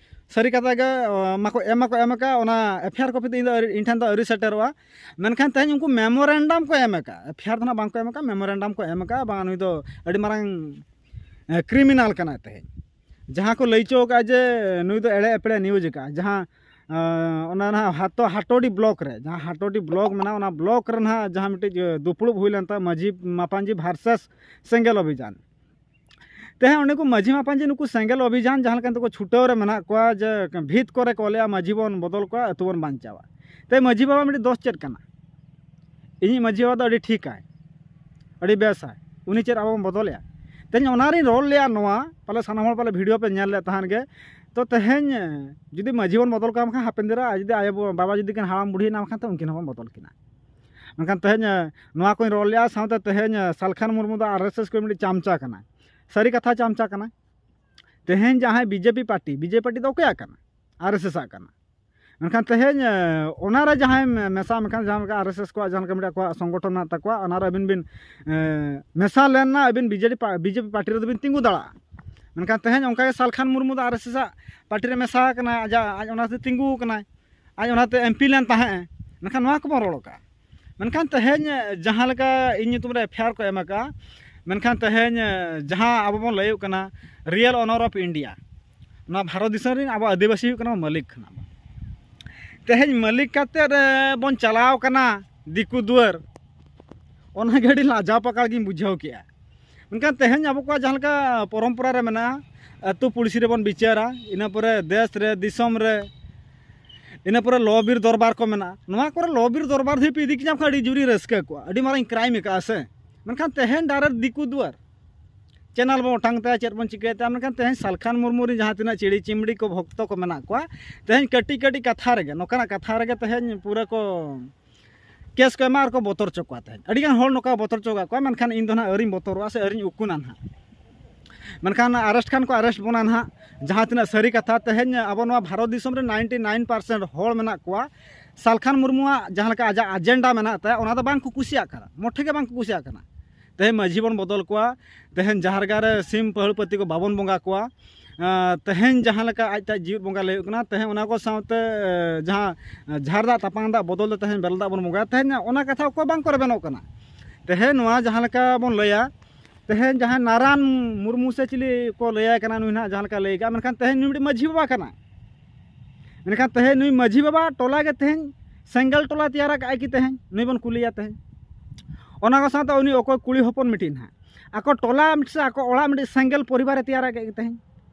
ᱥᱟᱹᱨᱤ ᱠᱟᱛᱷᱟ ᱜᱮ, ᱟᱸ, ᱢᱟᱠᱚ ᱮᱢ ᱢᱟᱠᱚ ᱮᱢ ᱟᱠᱟᱫᱼᱟ, ᱚᱱᱟ ᱮᱯᱷ ᱟᱭ ᱟᱨ ᱠᱚᱯᱤ ᱫᱚ ᱤᱧ ᱫᱚ ᱟᱹᱣᱨᱤ, ᱤᱧ ᱴᱷᱮᱱ ᱫᱚ ᱟᱹᱣᱨᱤ ᱥᱮᱴᱮᱨᱚᱜᱼᱟ᱾ ᱢᱮᱱᱠᱷᱟᱱ ᱛᱮᱦᱮᱧ ᱩᱱᱠᱩ ᱢᱮᱢᱳᱨᱮᱱᱰᱟᱢ ᱠᱚ ᱮᱢ ᱟᱠᱟᱫᱼᱟ, ᱮᱯᱷ ᱟᱭ ᱟᱨ ᱫᱚ ᱱᱟᱜ ᱵᱟᱝ ᱠᱚ ᱮᱢ ᱟᱠᱟᱫᱼᱟ, ᱢᱮᱢᱳᱨᱮᱱᱰᱟᱢ ᱠᱚ ᱮᱢ ᱟᱠᱟᱫᱼᱟ, ᱵᱟᱝ ᱱᱩᱭ ᱫᱚ ᱟᱹᱰᱤ ᱢᱟᱨᱟᱝ, ᱮᱸ, ᱠᱨᱤᱢᱤᱱᱟᱞ ᱠᱟᱱᱟᱭ᱾ ᱛᱮᱦᱮᱧ ᱡᱟᱦᱟᱸ ᱠᱚ ᱞᱟᱹᱭ ᱦᱚᱪᱚ ᱟᱠᱟᱫᱼᱟ ᱡᱮ ᱱᱩᱭ ᱫᱚ ᱮᱲᱮ ᱮᱯᱲᱮ ᱱᱤᱭᱩᱡᱽ ᱟᱠᱟᱫᱼᱟ, ᱡᱟᱦᱟᱸ, ᱟᱸ, ᱚᱱᱟ ᱱᱟᱦᱟᱜ ᱦᱟᱛᱚ-, ᱦᱟᱴᱳᱰᱤ ᱵᱞᱚᱠ ᱨᱮ, ᱡᱟᱦᱟᱸ ᱦᱟᱴᱳᱰᱤ ᱵᱞᱚᱠ ᱢᱮᱱᱟᱜᱼᱟ, ᱚᱱᱟ ᱵᱞᱚᱠ ᱨᱮ ᱱᱟᱦᱟᱜ ᱡᱟᱦᱟᱸ ᱢᱤᱫᱴᱤᱡ, ᱮ, ᱫᱩᱯᱲᱩᱵ ᱦᱩᱭ ᱞᱮᱱ ᱛᱟᱦᱮᱸᱫ ᱢᱟᱹᱡᱷᱤ ᱢᱟᱯᱟᱧᱡᱤ ᱵᱷᱟᱨᱥᱮᱥ ᱥᱮᱸᱜᱮᱞ ᱚᱵᱷᱤᱡᱟᱱ᱾ ᱛᱮᱦᱮᱧ ᱚᱸᱰᱮ ᱠᱚ ᱢᱟᱹᱡᱷᱤ ᱢᱟᱯᱟᱧᱡᱤ ᱱᱩᱠᱩ ᱥᱮᱸᱜᱮᱞ ᱚᱵᱷᱤᱡᱟᱱ ᱡᱟᱦᱟᱸ ᱞᱮᱠᱟ ᱱᱤᱛᱚᱜ ᱠᱚ ᱪᱷᱩᱴᱟᱹᱣ ᱨᱮ ᱢᱮᱱᱟᱜ ᱠᱚᱣᱟ ᱡᱮ ᱵᱷᱤᱛ ᱠᱚᱨᱮ ᱠᱚ ᱚᱞᱮᱜᱼᱟ, ᱢᱟᱹᱡᱷᱤ ᱵᱚᱱ ᱵᱚᱫᱚᱞ ᱠᱚᱣᱟ, ᱟᱹᱛᱩ ᱵᱚᱱ ᱵᱟᱧᱪᱟᱣᱟ᱾ ᱛᱮ ᱢᱟᱹᱡᱷᱤ ᱵᱟᱵᱟ ᱢᱤᱫᱴᱤᱡ ᱫᱳᱥ ᱪᱮᱫ ᱠᱟᱱᱟ? ᱤᱧᱤᱡ ᱢᱟᱹᱡᱷᱤ ᱵᱟᱵᱟ ᱫᱚ ᱟᱹᱰᱤ ᱴᱷᱤᱠᱟᱭ, ᱟᱹᱰᱤ ᱵᱮᱥᱟᱭ, ᱩᱱᱤ ᱪᱮᱫ ᱟᱵᱚ ᱵᱚᱱ ᱵᱚᱫᱚᱞᱮᱜᱼᱟ? ᱛᱮᱦᱮᱧ ᱚᱱᱟ ᱨᱤᱧ ᱨᱚᱲ ᱞᱮᱜᱼᱟ ᱱᱚᱣᱟ, ᱯᱟᱞᱮ ᱥᱟᱱᱟᱢ ᱦᱚᱲ ᱯᱟᱞᱮ ᱵᱷᱤᱰᱤᱭᱳ ᱯᱮ ᱧᱮᱞ ᱞᱮᱫ ᱛᱟᱦᱮᱱ ᱜᱮ᱾ ᱛᱚ ᱛᱮᱦᱮᱧ, ᱮ, ᱡᱩᱫᱤ ᱢᱟᱹᱡᱷᱤ ᱵᱚᱱ ᱵᱚᱫᱚᱞ ᱠᱟᱭ ᱠᱷᱟᱱ, ᱦᱟᱯᱮᱱ ᱫᱤᱱ ᱨᱮ ᱟᱡ ᱡᱩᱫᱤ ᱟᱭᱳ ᱵᱟᱵᱟ ᱡᱩᱫᱤ ᱠᱤᱱ ᱦᱟᱲᱟᱢ ᱵᱩᱲᱦᱤ ᱮᱱᱟ ᱠᱷᱟᱱ, ᱛᱚ ᱩᱱᱠᱤᱱ ᱦᱚᱸᱵᱚᱱ ᱵᱚᱫᱚᱞ ᱠᱤᱱᱟ᱾ ᱢᱮᱱᱠᱷᱟᱱ ᱛᱮᱦᱮᱧ, ᱮ, ᱱᱚᱣᱟ ᱠᱚᱧ ᱨᱚᱲ ᱞᱮᱜᱼᱟ, ᱥᱟᱶᱛᱮ ᱛᱮᱦᱮᱧ, ᱮ, ᱥᱟᱞᱠᱷᱟᱱ ᱢᱩᱨᱢᱩ ᱫᱚ ᱟᱨ ᱮᱥ ᱮᱥ ᱠᱚ ᱢᱤᱫᱴᱤᱡ ᱪᱟᱢᱪᱟ ᱠᱟᱱᱟᱭ, ᱥᱟᱹᱨᱤ ᱠᱟᱛᱷᱟ ᱪᱟᱢᱪᱟ ᱠᱟᱱᱟᱭ᱾ ᱛᱮᱦᱮᱧ ᱡᱟᱦᱟᱸᱭ B J P party, B J P party ᱫᱚ ᱚᱠᱚᱭᱟᱜ ᱠᱟᱱᱟ? ᱟᱨ ᱮᱥ ᱮᱥ ᱟᱜ ᱠᱟᱱᱟ᱾ ᱢᱮᱱᱠᱷᱟᱱ ᱛᱮᱦᱮᱧ ᱚᱱᱟᱨᱮ ᱡᱟᱦᱟᱸᱭ ᱢᱮᱥᱟ, ᱢᱮᱱᱠᱷᱟᱱ ᱡᱟᱦᱟᱸ ᱞᱮᱠᱟ ᱟᱨ ᱮᱥ ᱮᱥ ᱠᱚᱣᱟᱜ ᱡᱟᱦᱟᱸ ᱞᱮᱠᱟ ᱢᱤᱫᱴᱟᱝ ᱟᱠᱚᱣᱟᱜ ᱥᱚᱝᱜᱚᱴᱷᱚᱱ ᱢᱮᱱᱟᱜ ᱛᱟᱠᱚᱣᱟ, ᱚᱱᱟᱨᱮ ᱟᱹᱵᱤᱱ ᱵᱤᱱ ᱢᱮᱥᱟ ᱞᱮᱱᱟ, ᱟᱹᱵᱤᱱ ᱵᱤᱡᱮᱯᱤ ᱯᱟᱨᱴᱤ ᱨᱮᱫᱚ ᱵᱤᱱ ᱛᱤᱸᱜᱩ ᱫᱟᱲᱮᱭᱟᱜᱼᱟ᱾ ᱢᱮᱱᱠᱷᱟᱱ ᱛᱮᱦᱮᱧ ᱚᱱᱠᱟᱜᱮ ᱥᱟᱞᱠᱷᱟᱱ ᱢᱩᱨᱢᱩ ᱫᱚ ᱟᱨ ᱮᱥ ᱮᱥ ᱟᱜ ᱯᱟᱨᱴᱤ ᱨᱮ ᱢᱮᱥᱟ ᱟᱠᱟᱱᱟᱭ, ᱟᱡᱟᱜ, ᱟᱡ ᱚᱱᱟᱛᱮ ᱛᱤᱸᱜᱩ ᱟᱠᱟᱱᱟᱭ, ᱟᱡ ᱚᱱᱟᱛᱮ ᱮᱢ ᱯᱤ ᱞᱮᱱ ᱛᱟᱦᱮᱸᱫ᱾ ᱢᱮᱱᱠᱷᱟᱱ ᱱᱚᱣᱟ ᱠᱚᱵᱚᱱ ᱨᱚᱲ ᱠᱟᱜᱼᱟ᱾ ᱢᱮᱱᱠᱷᱟᱱ ᱛᱮᱦᱮᱧ ᱡᱟᱦᱟᱸ ᱞᱮᱠᱟ ᱤᱧ ᱧᱩᱛᱩᱢ ᱨᱮ ᱮᱯᱷ ᱟᱭ ᱟᱨ ᱠᱚ ᱮᱢ ᱟᱠᱟᱫᱼᱟ, ᱢᱮᱱᱠᱷᱟᱱ ᱛᱮᱦᱮᱧ ᱡᱟᱦᱟᱸ ᱟᱵᱚ ᱵᱚᱱ ᱞᱟᱹᱭᱚᱜ ᱠᱟᱱᱟ real owner of India, ᱱᱚᱣᱟ ᱵᱷᱟᱨᱚᱛ ᱫᱤᱥᱚᱢ ᱨᱮᱱ ᱟᱵᱚ ᱟᱹᱫᱤᱵᱟᱹᱥᱤ ᱦᱩᱭᱩᱜ ᱠᱟᱱᱟ ᱵᱚᱱ, ᱢᱟᱹᱞᱤᱠ ᱠᱟᱱᱟ ᱵᱚᱱ᱾ ᱛᱮᱦᱮᱧ ᱢᱟᱹᱞᱤᱠ ᱠᱟᱛᱮᱫ ᱵᱚᱱ ᱪᱟᱞᱟᱣ ᱠᱟᱱᱟ ᱫᱤᱠᱩ ᱫᱩᱣᱟᱹᱨ, ᱚᱱᱟᱜᱮ ᱟᱹᱰᱤ ᱞᱟᱡᱟᱣ ᱯᱟᱠᱟᱲ ᱜᱤᱧ ᱵᱩᱡᱷᱟᱹᱣ ᱠᱮᱜᱼᱟ᱾ ᱢᱮᱱᱠᱷᱟᱱ ᱛᱮᱦᱮᱧ ᱟᱵᱚ ᱠᱚᱣᱟᱜ ᱡᱟᱦᱟᱸ ᱞᱮᱠᱟ ᱯᱚᱨᱚᱢᱯᱚᱨᱟ ᱨᱮ ᱢᱮᱱᱟᱜᱼᱟ, ᱟᱹᱛᱩ ᱯᱩᱲᱥᱤ ᱨᱮᱵᱚᱱ ᱵᱤᱪᱟᱹᱨᱟ, ᱤᱱᱟᱹ ᱯᱚᱨᱮ ᱫᱮᱥ ᱨᱮ, ᱫᱤᱥᱚᱢ ᱨᱮ, ᱤᱱᱟᱹ ᱯᱚᱨᱮ ᱞᱚ ᱵᱤᱨ ᱫᱚᱨᱵᱟᱨ ᱠᱚ ᱢᱮᱱᱟᱜᱼᱟ᱾ ᱱᱚᱣᱟ ᱠᱚᱨᱮ ᱞᱚ ᱵᱤᱨ ᱫᱚᱨᱵᱟᱨ ᱫᱷᱟᱹᱵᱤᱡ ᱯᱮ ᱤᱫᱤ ᱠᱤᱧᱟ ᱠᱷᱟᱱ ᱟᱹᱰᱤ ᱡᱳᱨᱤᱧ ᱨᱟᱹᱥᱠᱟᱹ ᱠᱚᱜᱼᱟ, ᱟᱹᱰᱤ ᱢᱟᱨᱟᱝ ᱠᱨᱟᱭᱤᱢ ᱟᱠᱟᱫᱼᱟ ᱥᱮ᱾ ᱢᱮᱱᱠᱷᱟᱱ ᱛᱮᱦᱮᱧ ᱰᱟᱭᱨᱮᱠᱴ ᱫᱤᱠᱩ ᱫᱩᱣᱟᱹᱨ ᱪᱮᱱᱮᱞ ᱵᱚᱱ ᱚᱴᱟᱝ ᱛᱟᱭᱟ, ᱪᱮᱫ ᱵᱚᱱ ᱪᱤᱠᱟᱹᱭ ᱛᱟᱭᱟ? ᱢᱮᱱᱠᱷᱟᱱ ᱛᱮᱦᱮᱧ ᱥᱟᱞᱠᱷᱟᱱ ᱢᱩᱨᱢᱩ ᱨᱮᱱ ᱡᱟᱦᱟᱸ ᱛᱤᱱᱟᱹᱜ ᱪᱤᱲᱤ ᱪᱤᱢᱲᱤ ᱠᱚ ᱵᱷᱚᱠᱛᱚ ᱠᱚ ᱢᱮᱱᱟᱜ ᱠᱚᱣᱟ, ᱛᱮᱦᱮᱧ ᱠᱟᱹᱴᱤᱡ ᱠᱟᱹᱴᱤᱡ ᱠᱟᱛᱷᱟ ᱨᱮᱜᱮ, ᱱᱚᱝᱠᱟᱱᱟᱜ ᱠᱟᱛᱷᱟ ᱨᱮᱜᱮ ᱛᱮᱦᱮᱧ ᱯᱩᱨᱟᱹ ᱠᱚ ᱠᱮᱥ ᱠᱚ ᱮᱢᱟ ᱟᱨ ᱠᱚ ᱵᱚᱛᱚᱨ ᱦᱚᱪᱚ ᱠᱚᱣᱟ᱾ ᱛᱮᱦᱮᱧ ᱟᱹᱰᱤ ᱜᱟᱱ ᱦᱚᱲ ᱱᱚᱝᱠᱟ ᱵᱚᱛᱚᱨ ᱦᱚᱪᱚ ᱠᱟᱜ ᱠᱚᱣᱟ, ᱢᱮᱱᱠᱷᱟᱱ ᱤᱧ ᱫᱚ ᱱᱟᱦᱟᱜ ᱟᱹᱣᱨᱤᱧ ᱵᱚᱛᱚᱨᱚᱜᱼᱟ ᱥᱮ ᱟᱹᱣᱨᱤᱧ ᱩᱠᱩᱱᱟ ᱱᱟᱦᱟᱜ᱾ ᱢᱮᱱᱠᱷᱟᱱ ᱟᱨᱮᱥᱴ ᱠᱷᱟᱱ ᱠᱚ ᱟᱨᱮᱥᱴ ᱵᱚᱱᱟ ᱱᱟᱦᱟᱜ᱾ ᱡᱟᱦᱟᱸ ᱛᱤᱱᱟᱹᱜ ᱥᱟᱹᱨᱤ ᱠᱟᱛᱷᱟ, ᱛᱮᱦᱮᱧ ᱟᱵᱚ ᱱᱚᱣᱟ ᱵᱷᱟᱨᱚᱛ ᱫᱤᱥᱚᱢ ᱨᱮ ninety nine percent ᱦᱚᱲ ᱢᱮᱱᱟᱜ ᱠᱚᱣᱟ, ᱥᱟᱞᱠᱷᱟᱱ ᱢᱩᱨᱢᱩᱣᱟᱜ ᱡᱟᱦᱟᱸ ᱞᱮᱠᱟ ᱟᱡᱟᱜ ᱮᱡᱮᱱᱰᱟ ᱢᱮᱱᱟᱜ ᱛᱟᱭᱟ, ᱚᱱᱟ ᱫᱚ ᱵᱟᱝ ᱠᱚ ᱠᱩᱥᱤᱭᱟᱜ ᱠᱟᱱᱟ, ᱢᱚᱴᱷᱮ ᱜᱮ ᱵᱟᱝ ᱠᱚ ᱠᱩᱥᱤᱭᱟᱜ ᱠᱟᱱᱟ᱾ ᱛᱮᱦᱮᱧ ᱢᱟᱹᱡᱷᱤ ᱵᱚᱱ ᱵᱚᱫᱚᱞ ᱠᱚᱣᱟ, ᱛᱮᱦᱮᱧ ᱡᱟᱦᱮᱨ ᱜᱟᱲ ᱨᱮ ᱥᱤᱢ ᱯᱟᱹᱦᱩᱲ ᱯᱟᱹᱛᱤ ᱠᱚ ᱵᱟᱵᱚᱱ ᱵᱚᱸᱜᱟ ᱠᱚᱣᱟ, ᱟᱸ, ᱛᱮᱦᱮᱧ ᱡᱟᱦᱟᱸ ᱞᱮᱠᱟ ᱟᱡ ᱛᱮ ᱡᱤᱣᱮᱫ ᱵᱚᱸᱜᱟ ᱞᱟᱹᱭᱚᱜ ᱠᱟᱱᱟ, ᱛᱮᱦᱮᱧ ᱚᱱᱟ ᱠᱚ ᱥᱟᱶᱛᱮ, ᱮ, ᱡᱟᱦᱟᱸ, ᱮ, ᱡᱷᱟᱨ ᱫᱟᱜ ᱛᱟᱯᱟᱝ ᱫᱟᱜ ᱵᱚᱫᱚᱞ ᱛᱮ ᱛᱮᱦᱮᱧ ᱵᱮᱨᱮᱞ ᱫᱟᱜ ᱵᱚᱱ ᱵᱚᱸᱜᱟᱭᱟ, ᱛᱮᱦᱮᱧ ᱚᱱᱟ ᱠᱟᱛᱷᱟ ᱚᱠᱚᱭ ᱵᱟᱝ ᱠᱚ ᱨᱮᱵᱮᱱᱚᱜ ᱠᱟᱱᱟ᱾ ᱛᱮᱦᱮᱧ ᱱᱚᱣᱟ ᱡᱟᱦᱟᱸ ᱞᱮᱠᱟ ᱵᱚᱱ ᱞᱟᱹᱭᱟ, ᱛᱮᱦᱮᱧ ᱡᱟᱦᱟᱸᱭ ᱱᱟᱨᱟᱱ ᱢᱩᱨᱢᱩ ᱥᱮ ᱪᱤᱞᱤ ᱠᱚ ᱞᱟᱹᱭᱟᱭ ᱠᱟᱱᱟ, ᱱᱩᱭ ᱱᱟᱦᱟᱜ ᱡᱟᱦᱟᱸ ᱞᱮᱠᱟ ᱞᱟᱹᱭ ᱠᱟᱜᱼᱟ, ᱢᱮᱱᱠᱷᱟᱱ ᱛᱮᱦᱮᱧ ᱱᱩᱭ ᱢᱤᱫᱴᱤᱡ ᱢᱟᱹᱡᱷᱤ ᱵᱟᱵᱟ ᱠᱟᱱᱟᱭ᱾ ᱢᱮᱱᱠᱷᱟᱱ ᱛᱮᱦᱮᱧ ᱱᱩᱭ ᱢᱟᱹᱡᱷᱤ ᱵᱟᱵᱟ ᱴᱚᱞᱟ ᱜᱮ ᱛᱮᱦᱮᱧ ᱥᱮᱸᱜᱮᱞ ᱴᱚᱞᱟ ᱛᱮᱭᱟᱨ ᱟᱠᱟᱫᱼᱟᱭ ᱠᱤ? ᱛᱮᱦᱮᱧ ᱱᱩᱭ ᱵᱚᱱ ᱠᱩᱞᱤᱭᱟ ᱛᱮᱦᱮᱧ᱾ ᱚᱱᱟ ᱠᱚ ᱥᱟᱶᱛᱮ ᱩᱱᱤ ᱚᱠᱚᱭ ᱠᱩᱲᱤ ᱦᱚᱯᱚᱱ ᱢᱤᱫᱴᱤᱡ ᱱᱟᱦᱟᱜ ᱟᱠᱚ ᱴᱚᱞᱟ ᱥᱮ ᱟᱠᱚ ᱚᱲᱟᱜ ᱢᱤᱫᱴᱤᱡ ᱥᱮᱸᱜᱮᱞ ᱯᱚᱨᱤᱵᱟᱨᱮ ᱛᱮᱭᱟᱨ ᱟᱠᱟᱫ ᱠᱤ ᱛᱮᱦᱮᱧ?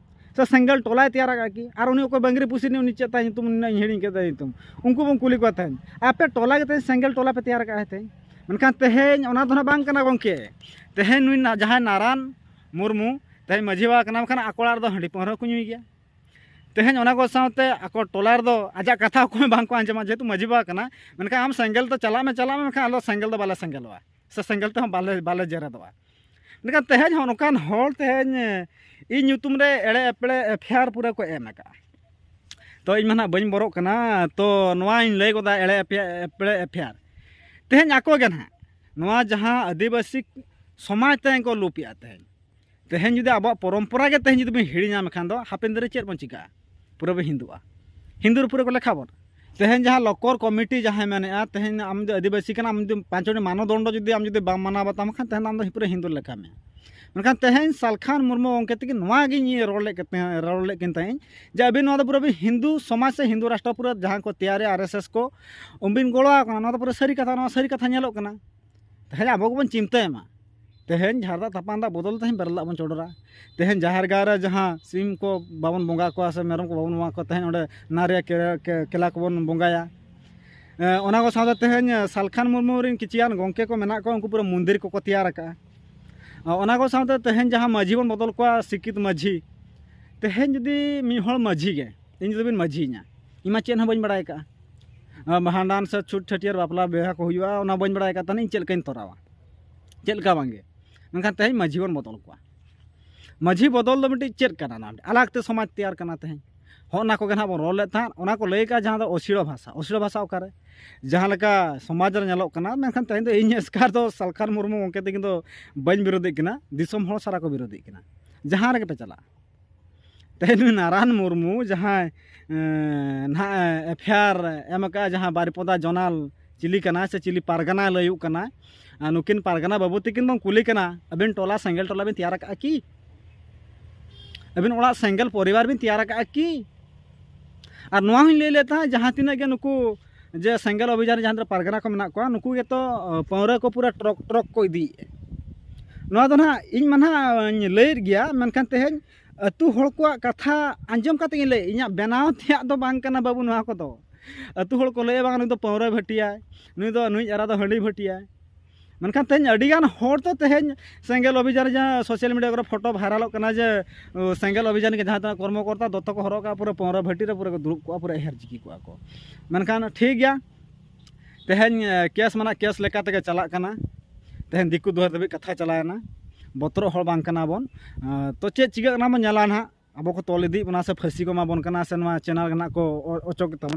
ᱥᱮ ᱥᱮᱸᱜᱮᱞ ᱴᱚᱞᱟᱭ ᱛᱮᱭᱟᱨ ᱟᱠᱟᱫ ᱠᱤ? ᱟᱨ ᱩᱱᱤ ᱚᱠᱚᱭ ᱵᱟᱝᱨᱤ ᱯᱩᱥᱤ ᱨᱤᱱᱤᱡ, ᱩᱱᱤ ᱪᱮᱫ ᱛᱟᱭ ᱧᱩᱛᱩᱢ, ᱩᱱᱤ ᱤᱧ ᱦᱤᱲᱤᱧ ᱠᱮᱫ ᱛᱟᱭ ᱧᱩᱛᱩᱢ, ᱩᱱᱠᱩ ᱵᱚᱱ ᱠᱩᱞᱤ ᱠᱚᱣᱟ ᱛᱮᱦᱮᱧ, ᱟᱯᱮ ᱴᱚᱞᱟ ᱜᱮ ᱛᱮᱦᱮᱧ ᱥᱮᱸᱜᱮᱞ ᱴᱚᱞᱟ ᱯᱮ ᱛᱮᱭᱟᱨ ᱟᱠᱟᱫᱼᱟ ᱛᱮᱦᱮᱧ? ᱢᱮᱱᱠᱷᱟᱱ ᱛᱮᱦᱮᱧ ᱚᱱᱟ ᱫᱚ ᱱᱟᱦᱟᱜ ᱵᱟᱝ ᱠᱟᱱᱟ ᱜᱚᱢᱠᱮ᱾ ᱛᱮᱦᱮᱧ ᱱᱩᱭ ᱱᱟ-, ᱡᱟᱦᱟᱸᱭ ᱱᱟᱨᱟᱱ ᱢᱩᱨᱢᱩ ᱛᱮᱦᱮᱧ ᱢᱟᱹᱡᱷᱤ ᱵᱟᱵᱟ ᱠᱟᱱᱟ, ᱢᱮᱱᱠᱷᱟᱱ ᱟᱠᱚ ᱚᱲᱟᱜ ᱨᱮᱫᱚ ᱦᱟᱺᱰᱤ ᱯᱟᱹᱣᱨᱟᱹ ᱦᱚᱸᱠᱚ ᱧᱩᱭ ᱜᱮᱭᱟ᱾ ᱛᱮᱦᱮᱧ ᱚᱱᱟ ᱠᱚ ᱥᱟᱶᱛᱮ ᱟᱠᱚ ᱴᱚᱞᱟ ᱨᱮᱫᱚ ᱟᱡᱟᱜ ᱠᱟᱛᱷᱟ ᱚᱠᱚᱭ ᱦᱚᱸ ᱵᱟᱝ ᱠᱚ ᱟᱸᱡᱚᱢᱟ, ᱡᱮᱦᱮᱛᱩ ᱢᱟᱹᱡᱷᱤ ᱵᱟᱵᱟ ᱠᱟᱱᱟ᱾ ᱢᱮᱱᱠᱷᱟᱱ ᱟᱢ ᱥᱮᱸᱜᱮᱞ ᱫᱚ ᱪᱟᱞᱟᱜ ᱢᱮ, ᱪᱟᱞᱟᱜ ᱢᱮ, ᱢᱮᱱᱠᱷᱟᱱ ᱟᱞᱮ ᱥᱮᱸᱜᱮᱞ ᱫᱚ ᱵᱟᱞᱮ ᱥᱮᱸᱜᱮᱞᱚᱜᱼᱟ, ᱥᱮ ᱥᱮᱸᱜᱮᱞ ᱛᱮᱦᱚᱸ ᱵᱟᱞᱮ, ᱵᱟᱞᱮ ᱡᱮᱨᱮᱫᱚᱜᱼᱟ᱾ ᱢᱮᱱᱠᱷᱟᱱ ᱛᱮᱦᱮᱧ ᱦᱚᱸ ᱱᱚᱝᱠᱟᱱ ᱦᱚᱲ ᱛᱮᱦᱮᱧ ᱤᱧ ᱧᱩᱛᱩᱢ ᱨᱮ ᱮᱲᱮ ᱮᱯᱲᱮ ᱮᱯᱷ ᱟᱭ ᱟᱨ ᱯᱩᱨᱟᱹ ᱠᱚ ᱮᱢ ᱟᱠᱟᱫᱼᱟ᱾ ᱛᱚ, ᱤᱧ ᱢᱟ ᱱᱟᱦᱟᱜ ᱵᱟᱹᱧ ᱵᱚᱨᱚᱜ ᱠᱟᱱᱟ, ᱛᱚ ᱱᱚᱣᱟᱧ ᱞᱟᱹᱭ ᱜᱚᱫᱟ ᱮᱲᱮ ᱮᱯᱮ-, ᱮᱲᱮ ᱮᱯᱷᱮᱭᱟᱨ᱾ ᱛᱮᱦᱮᱧ ᱟᱠᱚ ᱜᱮ ᱱᱟᱦᱟᱜ ᱱᱚᱣᱟ ᱡᱟᱦᱟᱸ ᱟᱹᱫᱤᱵᱟᱹᱥᱤ ᱥᱚᱢᱟᱡᱽ ᱛᱮᱦᱮᱧ ᱠᱚ ᱞᱩᱯᱮᱜᱼᱟ ᱛᱮᱦᱮᱧ᱾ ᱛᱮᱦᱮᱧ ᱡᱩᱫᱤ ᱟᱵᱚᱣᱟᱜ ᱯᱚᱨᱚᱢᱯᱚᱨᱟ ᱜᱮ ᱛᱮᱦᱮᱧ ᱡᱩᱫᱤ ᱵᱚᱱ ᱦᱤᱲᱤᱧᱟ, ᱢᱮᱱᱠᱷᱟᱱ ᱫᱚ ᱦᱟᱯᱮᱱ ᱫᱤᱱ ᱨᱮ ᱪᱮᱫ ᱵᱚᱱ ᱪᱤᱠᱟᱹᱜᱼᱟ? ᱯᱩᱨᱟᱹ ᱵᱚᱱ ᱦᱤᱱᱫᱩᱜᱼᱟ᱾ ᱦᱤᱱᱫᱩ ᱨᱮ ᱯᱩᱨᱟᱹ ᱠᱚ ᱞᱮᱠᱷᱟ ᱵᱚᱱ᱾ ᱛᱮᱦᱮᱧ ᱡᱟᱦᱟᱸ ᱞᱚᱠᱚᱨ ᱠᱚᱢᱤᱴᱤ ᱡᱟᱦᱟᱸᱭ ᱢᱮᱱᱮᱜᱼᱟ, ᱛᱮᱦᱮᱧ ᱟᱢ ᱫᱚ ᱟᱹᱫᱤᱵᱟᱹᱥᱤ ᱠᱟᱱᱟᱢ, ᱟᱢ ᱡᱩᱫᱤ ᱯᱟᱸᱪ ᱣᱟᱲᱤ ᱢᱟᱱᱚᱫᱚᱱᱰᱚ ᱡᱩᱫᱤ ᱟᱢ ᱡᱩᱫᱤ ᱵᱟᱢ ᱢᱟᱱᱟᱣ ᱵᱟᱛᱟᱣ ᱠᱷᱟᱱ, ᱛᱮᱦᱮᱧ ᱫᱚ ᱟᱢ ᱫᱚ ᱯᱩᱨᱟᱹ ᱦᱤᱱᱫᱩ ᱞᱮᱠᱷᱟ ᱢᱮᱭᱟ᱾ ᱢᱮᱱᱠᱷᱟᱱ ᱛᱮᱦᱮᱧ ᱥᱟᱞᱠᱷᱟᱱ ᱢᱩᱨᱢᱩ ᱜᱚᱢᱠᱮ ᱛᱤᱠᱤᱱ ᱱᱚᱣᱟ ᱜᱤᱧ ᱨᱚᱲ ᱞᱮᱫ ᱠᱤᱱ ᱛᱟᱦᱮᱸ, ᱨᱚᱲ ᱞᱮᱫ ᱠᱤᱱ ᱛᱟᱦᱮᱸᱫ ᱡᱮ ᱟᱹᱵᱤᱱ ᱱᱚᱣᱟ ᱫᱚ ᱯᱩᱨᱟᱹ ᱵᱤᱱ ᱦᱤᱱᱫᱩ ᱥᱚᱢᱟᱡᱽ ᱥᱮ ᱦᱤᱱᱫᱩ ᱨᱟᱥᱴᱨᱚ ᱯᱩᱨᱟᱹ ᱡᱟᱦᱟᱸ ᱠᱚ ᱛᱮᱭᱟᱨᱮᱜᱼᱟ, ᱟᱨ ᱮᱥ ᱮᱥ ᱠᱚ, ᱩᱱᱵᱤᱱ ᱜᱚᱲᱚ ᱟᱠᱚ ᱠᱟᱱᱟ᱾ ᱱᱚᱣᱟ ᱫᱚ ᱯᱩᱨᱟᱹ ᱥᱟᱹᱨᱤ ᱠᱟᱛᱷᱟ, ᱱᱚᱣᱟ ᱥᱟᱹᱨᱤ ᱠᱟᱛᱷᱟ ᱧᱮᱞᱚᱜ ᱠᱟᱱᱟ᱾ ᱛᱮᱦᱮᱧ ᱟᱵᱚ ᱜᱮᱵᱚᱱ ᱪᱤᱱᱛᱟᱹᱭ ᱢᱟ, ᱛᱮᱦᱮᱧ ᱡᱷᱟᱨᱫᱟ ᱛᱟᱯᱟᱱ ᱫᱟᱜ ᱵᱚᱫᱚᱞ ᱛᱮᱦᱮᱧ ᱵᱮᱨᱮᱞ ᱫᱟᱜ ᱵᱚᱱ ᱪᱚᱰᱚᱨᱟ᱾ ᱛᱮᱦᱮᱧ ᱡᱟᱦᱮᱨ ᱜᱟᱲ ᱨᱮ ᱡᱟᱦᱟᱸ ᱥᱤᱢ ᱠᱚ ᱵᱟᱵᱚᱱ ᱵᱚᱸᱜᱟ ᱠᱚᱣᱟ ᱥᱮ ᱢᱮᱨᱚᱢ ᱠᱚ ᱵᱟᱵᱚᱱ ᱵᱚᱸᱜᱟ ᱠᱚᱣᱟ, ᱛᱮᱦᱮᱧ ᱚᱸᱰᱮ ᱱᱟᱨᱭᱟ ᱠᱮ-, ᱠᱮ-, ᱠᱮᱞᱟ ᱠᱚᱵᱚᱱ ᱵᱚᱸᱜᱟᱭᱟ᱾ ᱮ, ᱚᱱᱟ ᱠᱚ ᱥᱟᱶᱛᱮ ᱛᱮᱦᱮᱧ ᱥᱟᱞᱠᱷᱟᱱ ᱢᱩᱨᱢᱩ ᱨᱮᱱ ᱠᱤᱪᱷᱩᱜᱟᱱ ᱜᱚᱢᱠᱮ ᱠᱚ ᱢᱮᱱᱟᱜ ᱠᱚᱣᱟ, ᱩᱱᱠᱩ ᱯᱩᱨᱟᱹ ᱢᱚᱱᱫᱤᱨ ᱠᱚᱠᱚ ᱛᱮᱭᱟᱨ ᱟᱠᱟᱫᱼᱟ᱾ ᱚᱱᱟ ᱠᱚ ᱥᱟᱶᱛᱮ ᱛᱮᱦᱮᱧ ᱡᱟᱦᱟᱸ ᱢᱟᱹᱡᱷᱤ ᱵᱚᱱ ᱵᱚᱫᱚᱞ ᱠᱚᱣᱟ, ᱥᱤᱠᱠᱷᱤᱛ ᱢᱟᱹᱡᱷᱤ, ᱛᱮᱦᱮᱧ ᱡᱩᱫᱤ ᱢᱤᱫ ᱦᱚᱲ ᱢᱟᱹᱡᱷᱤ ᱜᱮ, ᱤᱧ ᱡᱩᱫᱤ ᱵᱤᱱ ᱢᱟᱹᱡᱷᱤᱭᱤᱧᱟ, ᱤᱧ ᱢᱟ ᱪᱮᱫ ᱦᱚᱸ ᱵᱟᱹᱧ ᱵᱟᱲᱟᱭ ᱠᱟᱜᱼᱟ᱾ ᱟᱨ ᱵᱷᱟᱸᱰᱟᱱ ᱥᱮ ᱪᱷᱩᱛ ᱪᱷᱟᱹᱴᱭᱟᱹᱨ ᱵᱟᱯᱞᱟ ᱵᱤᱦᱟ ᱠᱚ ᱦᱩᱭᱩᱜᱼᱟ, ᱚᱱᱟ ᱵᱟᱹᱧ ᱵᱟᱲᱟᱭ ᱠᱟᱜ ᱛᱟᱦᱮᱱ, ᱤᱧ ᱪᱮᱫ ᱞᱮᱠᱟᱧ ᱛᱚᱨᱟᱣᱟ? ᱪᱮᱫ ᱞᱮᱠᱟ ᱵᱟᱝᱜᱮ᱾ ᱢᱮᱱᱠᱷᱟᱱ ᱛᱮᱦᱮᱧ ᱢᱟᱹᱡᱷᱤ ᱵᱚᱱ ᱵᱚᱫᱚᱞ ᱠᱚᱣᱟ᱾ ᱢᱟᱹᱡᱷᱤ ᱵᱚᱫᱚᱞ ᱫᱚ ᱢᱤᱫᱴᱤᱡ ᱪᱮᱫ ᱠᱟᱱᱟ? ᱱᱚᱣᱟ ᱢᱤᱫᱴᱤᱡ ᱟᱞᱟᱜᱽ ᱛᱮ ᱥᱚᱢᱟᱡᱽ ᱛᱮᱭᱟᱨ ᱠᱟᱱᱟ᱾ ᱛᱮᱦᱮᱧ ᱦᱚᱸᱜᱼᱚ ᱱᱟ ᱠᱚᱜᱮ ᱱᱟᱦᱟᱜ ᱵᱚᱱ ᱨᱚᱲ ᱞᱮᱫ ᱛᱟᱦᱮᱸᱫ, ᱚᱱᱟ ᱠᱚ ᱞᱟᱹᱭ ᱠᱟᱜᱼᱟ, ᱡᱟᱦᱟᱸ ᱫᱚ ᱚᱥᱤᱲᱚ ᱵᱷᱟᱥᱟ᱾ ᱚᱥᱤᱲᱚ ᱵᱷᱟᱥᱟ ᱚᱠᱟᱨᱮ? ᱡᱟᱦᱟᱸ ᱞᱮᱠᱟ ᱥᱚᱢᱟᱡᱽ ᱨᱮ ᱧᱮᱞᱚᱜ ᱠᱟᱱᱟ, ᱢᱮᱱᱠᱷᱟᱱ ᱛᱮᱦᱮᱧ ᱫᱚ ᱤᱧ ᱮᱥᱠᱟᱨ ᱫᱚ ᱥᱟᱞᱠᱷᱟᱱ ᱢᱩᱨᱢᱩ ᱜᱚᱢᱠᱮ ᱛᱤᱠᱤᱱ ᱫᱚ ᱵᱟᱹᱧ ᱵᱤᱨᱳᱫᱷᱮᱜ ᱠᱤᱱᱟ, ᱫᱤᱥᱚᱢ ᱦᱚᱲ ᱥᱟᱨᱟ ᱠᱚ ᱵᱤᱨᱳᱫᱷᱮᱜ ᱠᱤᱱᱟ᱾ ᱡᱟᱦᱟᱸ ᱨᱮᱜᱮ ᱯᱮ ᱪᱟᱞᱟᱜᱼᱟ, ᱛᱮᱦᱮᱧ ᱱᱩᱭ ᱱᱟᱨᱟᱱ ᱢᱩᱨᱢᱩ ᱡᱟᱦᱟᱸᱭ, ᱮᱸ, ᱱᱟᱦᱟᱜ ᱮᱯᱷ ᱟᱭ ᱟᱨ ᱮᱢ ᱟᱠᱟᱫᱼᱟ, ᱡᱟᱦᱟᱸ ᱵᱟᱨᱤᱯᱚᱫᱟ ᱡᱚᱱᱟᱞ ᱪᱤᱞᱤ ᱠᱟᱱᱟ ᱥᱮ ᱪᱤᱞᱤ ᱯᱟᱨᱜᱟᱱᱟ ᱞᱟᱹᱭᱩᱜ ᱠᱟᱱᱟ, ᱟᱨ ᱱᱩᱠᱤᱱ ᱯᱟᱨᱜᱟᱱᱟ ᱵᱟᱹᱵᱩ ᱛᱤᱠᱤᱱ ᱵᱚᱱ ᱠᱩᱞᱤ ᱠᱟᱱᱟ, ᱟᱹᱵᱤᱱ ᱴᱚᱞᱟ ᱥᱮᱸᱜᱮᱞ ᱴᱚᱞᱟ ᱵᱤᱱ ᱛᱮᱭᱟᱨ ᱟᱠᱟᱫᱼᱟ ᱠᱤ? ᱟᱹᱵᱤᱱ ᱚᱲᱟᱜ ᱥᱮᱸᱜᱮᱞ ᱯᱚᱨᱤᱵᱟᱨ ᱵᱤᱱ ᱛᱮᱭᱟᱨ ᱟᱠᱟᱫᱼᱟ ᱠᱤ? ᱟᱨ ᱱᱚᱣᱟ ᱦᱚᱸᱧ ᱞᱟᱹᱭ ᱞᱮᱫ ᱛᱟᱦᱮᱸᱫ, ᱡᱟᱦᱟᱸ ᱛᱤᱱᱟᱹᱜ ᱜᱮ ᱱᱩᱠᱩ ᱡᱮ ᱥᱮᱸᱜᱮᱞ ᱚᱵᱷᱤᱡᱟᱱ ᱨᱮ ᱡᱟᱦᱟᱸ ᱛᱤᱱᱟᱹᱜ ᱯᱟᱨᱜᱟᱱᱟ ᱠᱚ ᱢᱮᱱᱟᱜ ᱠᱚᱣᱟ, ᱱᱩᱠᱩ ᱜᱮᱛᱚ, ᱚ, ᱯᱟᱹᱣᱨᱟᱹ ᱠᱚ ᱯᱩᱨᱟᱹ ᱴᱨᱚᱠ ᱴᱨᱚᱠ ᱠᱚ ᱤᱫᱤᱭᱮᱫᱼᱟ᱾ ᱱᱚᱣᱟ ᱫᱚ ᱱᱟᱦᱟᱜ ᱤᱧ ᱢᱟ ᱱᱟᱦᱟᱜ ᱤᱧ ᱞᱟᱹᱭᱮᱫ ᱜᱮᱭᱟ, ᱢᱮᱱᱠᱷᱟᱱ ᱛᱮᱦᱮᱧ ᱟᱹᱛᱩ ᱦᱚᱲ ᱠᱚᱣᱟᱜ ᱠᱟᱛᱷᱟ ᱟᱸᱡᱚᱢ ᱠᱟᱛᱮ ᱤᱧ ᱞᱟᱹᱭ, ᱤᱧᱟᱹᱜ ᱵᱮᱱᱟᱣ ᱛᱮᱭᱟᱜ ᱫᱚ ᱵᱟᱝ ᱠᱟᱱᱟ ᱵᱟᱹᱵᱩ ᱱᱚᱣᱟ ᱠᱚᱫᱚ᱾ ᱟᱹᱛᱩ ᱦᱚᱲ ᱠᱚ ᱞᱟᱹᱭᱟ, "ᱵᱟᱝ, ᱱᱩᱭ ᱫᱚ ᱯᱟᱹᱣᱨᱟᱹ ᱵᱷᱟᱹᱴᱤᱭᱟᱭ, ᱱᱩᱭ ᱫᱚ, ᱱᱩᱭ ᱮᱨᱟ ᱫᱚ ᱦᱟᱺᱰᱤ ᱵᱷᱟᱹᱴᱤᱭᱟᱭ᱾" ᱢᱮᱱᱠᱷᱟᱱ ᱛᱮᱦᱮᱧ ᱟᱹᱰᱤᱜᱟᱱ ᱦᱚᱲ ᱛᱚ ᱛᱮᱦᱮᱧ ᱥᱮᱸᱜᱮᱞ ᱚᱵᱷᱤᱡᱟᱱ ᱨᱮ ᱡᱟᱦᱟᱸ ᱥᱳᱥᱟᱞ ᱢᱤᱰᱤᱭᱟ ᱠᱚᱨᱮ ᱯᱷᱳᱴᱳ ᱵᱷᱟᱭᱨᱟᱞᱚᱜ ᱠᱟᱱᱟ ᱡᱮ, ᱚ, ᱥᱮᱸᱜᱮᱞ ᱚᱵᱷᱤᱡᱟᱱ ᱜᱮ ᱡᱟᱦᱟᱸ ᱛᱤᱱᱟᱹᱜ ᱠᱚᱨᱢᱚᱠᱚᱨᱛᱟ ᱫᱚᱛᱚ ᱠᱚ ᱦᱚᱨᱚᱜ ᱠᱟᱜᱼᱟ, ᱯᱩᱨᱟᱹ ᱯᱟᱹᱣᱨᱟᱹ ᱵᱷᱟᱹᱴᱤ ᱨᱮ ᱯᱩᱨᱟᱹ ᱠᱚ ᱫᱩᱲᱩᱵ ᱠᱚᱜᱼᱟ, ᱯᱩᱨᱟᱹ ᱮᱦᱮᱨ ᱪᱤᱠᱤ ᱠᱚᱜᱼᱟ ᱠᱚ᱾ ᱢᱮᱱᱠᱷᱟᱱ ᱴᱷᱤᱠ ᱜᱮᱭᱟ, ᱛᱮᱦᱮᱧ, ᱮ, ᱠᱮᱥ ᱢᱟᱱᱟᱜ ᱠᱮᱥ ᱞᱮᱠᱟ ᱛᱮᱜᱮ ᱪᱟᱞᱟᱜ ᱠᱟᱱᱟ᱾ ᱛᱮᱦᱮᱧ ᱫᱤᱠᱩ ᱫᱩᱣᱟᱹᱨ ᱫᱷᱟᱹᱵᱤᱡ ᱠᱟᱛᱷᱟ ᱪᱟᱞᱟᱣᱮᱱᱟ᱾ ᱵᱚᱛᱚᱨᱚᱜ ᱦᱚᱲ ᱵᱟᱝ ᱠᱟᱱᱟ ᱵᱚᱱ᱾ ᱮ, ᱛᱚ ᱪᱮᱫ ᱪᱤᱠᱟᱹᱜ ᱠᱟᱱᱟ ᱵᱚᱱ ᱧᱮᱞᱟ ᱱᱟᱦᱟᱜ᱾ ᱟᱵᱚ ᱠᱚ ᱛᱚᱞ ᱤᱫᱤᱭᱮᱫ ᱵᱚᱱᱟ ᱥᱮ ᱯᱷᱟᱹᱥᱤ ᱠᱚ ᱮᱢᱟ ᱵᱚᱱ ᱠᱟᱱᱟ ᱥᱮ ᱱᱚᱣᱟ ᱪᱮᱱᱮᱞ ᱨᱮᱱᱟᱜ ᱠᱚ ᱚ- ᱚᱪᱚᱜᱮᱫ ᱛᱟᱵᱚᱱᱟ᱾